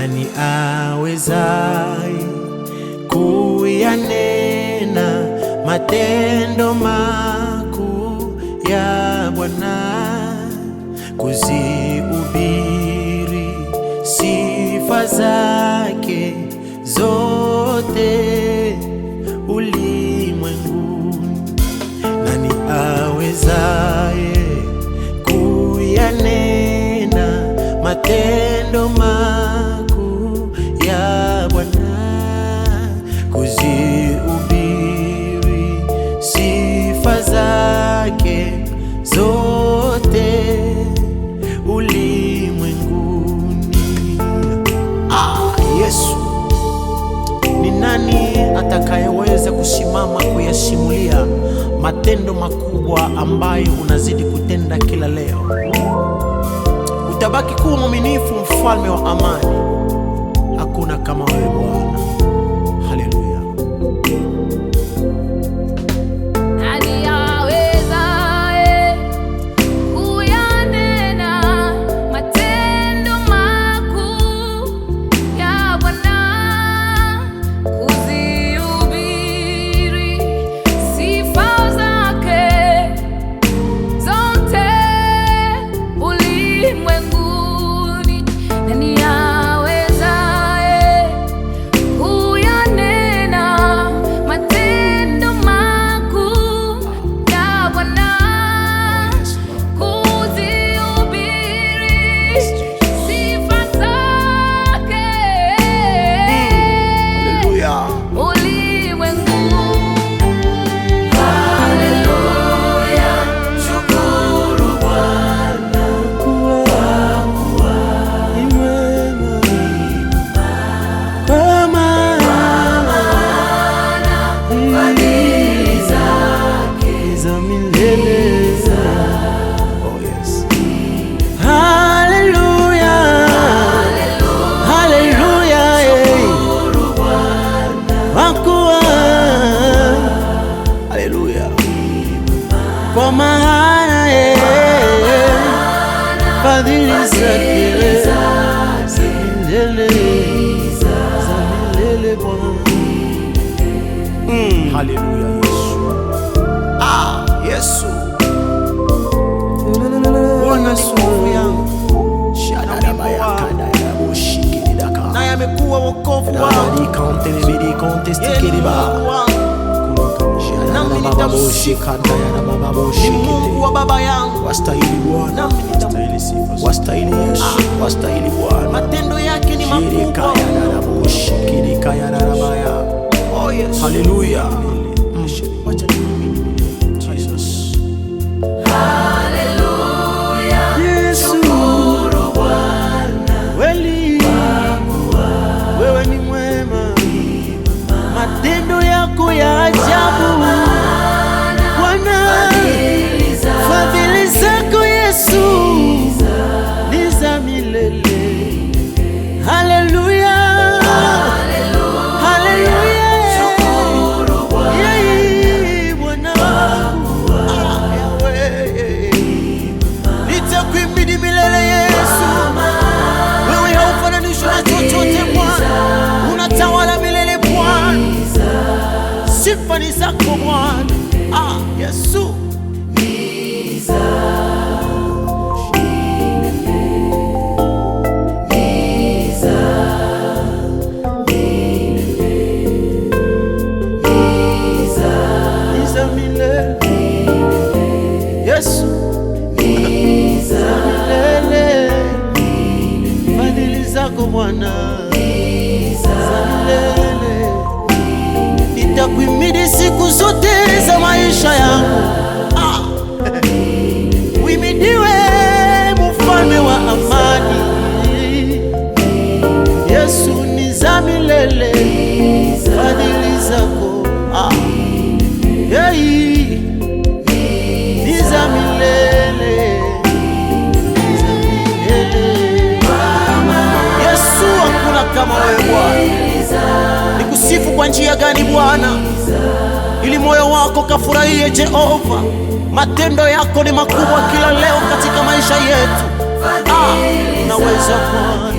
Nani awezaye kuyanena matendo makuu ya Bwana, kuzihubiri sifa zake zote ulimwenguni? Nani awezaye kuyanena matendo makuu ya Bwana, kuzihubiri sifa zake zote ulimwenguni? Ah, Yesu, ni nani atakayeweza kusimama kuyasimulia matendo makubwa ambayo unazidi kutenda kila leo? Utabaki kuwa mwaminifu, mfalme wa amani. Hakuna kama wewe Bwana. Haleluya. Nani awezaye kuyanena matendo makuu ya Bwana, kuzihubiri sifa zake zote ulimwenguni? Nani awezaye kuyanena matendo makuu ya Bwana, kuzihubiri sifa zake Haleluya. ulimwenguni? Haleluya, shukuru Bwana. Ni mwema. Kwa maana Fadhili zake za milele. Oh, yes. Haleluya. Haleluya, eh. Kwa kuwa. Haleluya. Kwa maana fadhili zake za milele, za milele Bwana. Haleluya Yesu. Ah, Yesu. Bwana si nguvu yangu, naye amekuwa wokovu wangu. Yeye ni Mungu wangu, nami nitamsifu. Ni Mungu wa baba yangu, Wastahili Bwana, nami nitamsifu. wastahili Yesu, wastahili Bwana. Matendo yake ni makubwa. Oh, Yesu. Haleluya. Wacha nikuhimidi milele. Jesus. Haleluya, Yesu. shukuru Bwana. Kweli wewe ni mwema, matendo yako ya ajabu Bwana, Fadhili zake fadhili zako Yesu ni za milele. Haleluya, haleluya, shukuru Bwana. Yeye Bwana wangu, ah, Yahweh. Nitakuhimidi milele Yesu. Wewe haufananishwi na chochote Bwana, unatawala milele Bwana, sifa ni zako Bwana. Ah, Yesu. Ni za milele Yesu, za milele fadhili zako Bwana za milele. Nitakuhimidi siku zote za maisha yangu. Ah. Uhimidiwe mfalme wa amani, Yesu ni za milele fadhili zako. Ah. Hey. Ni za milele, ni za milele. Yesu, hakuna kama wewe Bwana. Nikusifu kwa njia gani Bwana, ili moyo wako kafurahie Jehova. Matendo yako ni makubwa kila leo katika maisha yetu. Ah, unaweza Bwana.